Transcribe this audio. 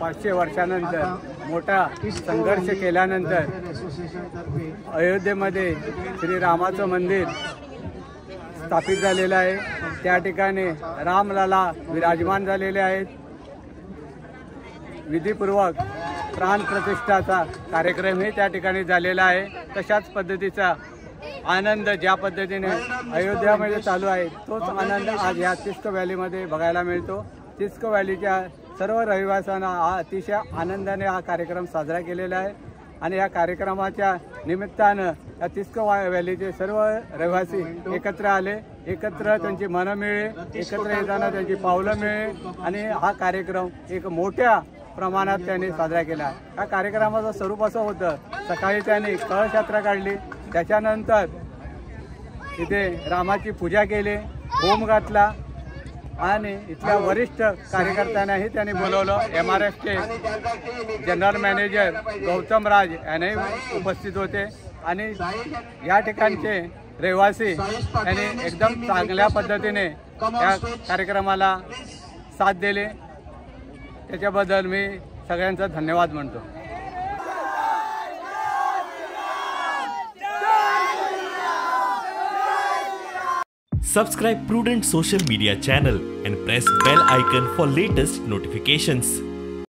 500 वर्षानंतर मोठा संघर्ष केल्यानंतर अयोध्येमध्ये श्रीरामाचं मंदिर स्थापित झालेलं आहे। त्या ठिकाणी रामलाला विराजमान झालेले आहेत। विधिपूर्वक प्राणप्रतिष्ठाचा कार्यक्रमही त्या ठिकाणी झालेला आहे। तशाच पद्धतीचा आनंद ज्या पद्धतीने अयोध्यामध्ये चालू आहे तोच आनंद आज या तिस्को व्हॅलीमध्ये बघायला मिळतो। तिस्को व्हॅलीच्या सर्व रहिवाशांना हा अतिशय आनंदाने हा कार्यक्रम साजरा केलेला आहे आणि या कार्यक्रमाच्या निमित्तानं या तिस्को व्हॅलीचे सर्व रहिवासी एकत्र आले, एकत्र त्यांची मनं मिळले, एकत्र येताना त्यांची पावलं मिळले आणि हा कार्यक्रम एक मोठ्या प्रमाणात त्यांनी साजरा केला। या कार्यक्रमाचं स्वरूप असं होतं, सकाळी त्यांनी कळश यात्रा काढली, त्याच्यानंतर तिथे रामाची पूजा केली, होम घातला आणि इथल्या वरिष्ठ कार्यकर्त्यांनाही त्यांनी बोलवलं। MRFचे जनरल मॅनेजर गौतम राज यांनाही उपस्थित होते आणि या ठिकाणचे रहिवासी यांनी एकदम चांगल्या पद्धतीने या कार्यक्रमाला साथ दिली, त्याच्याबद्दल मी सगळ्यांचा धन्यवाद म्हणतो। Subscribe Prudent Social Media channel and press bell icon for latest notifications.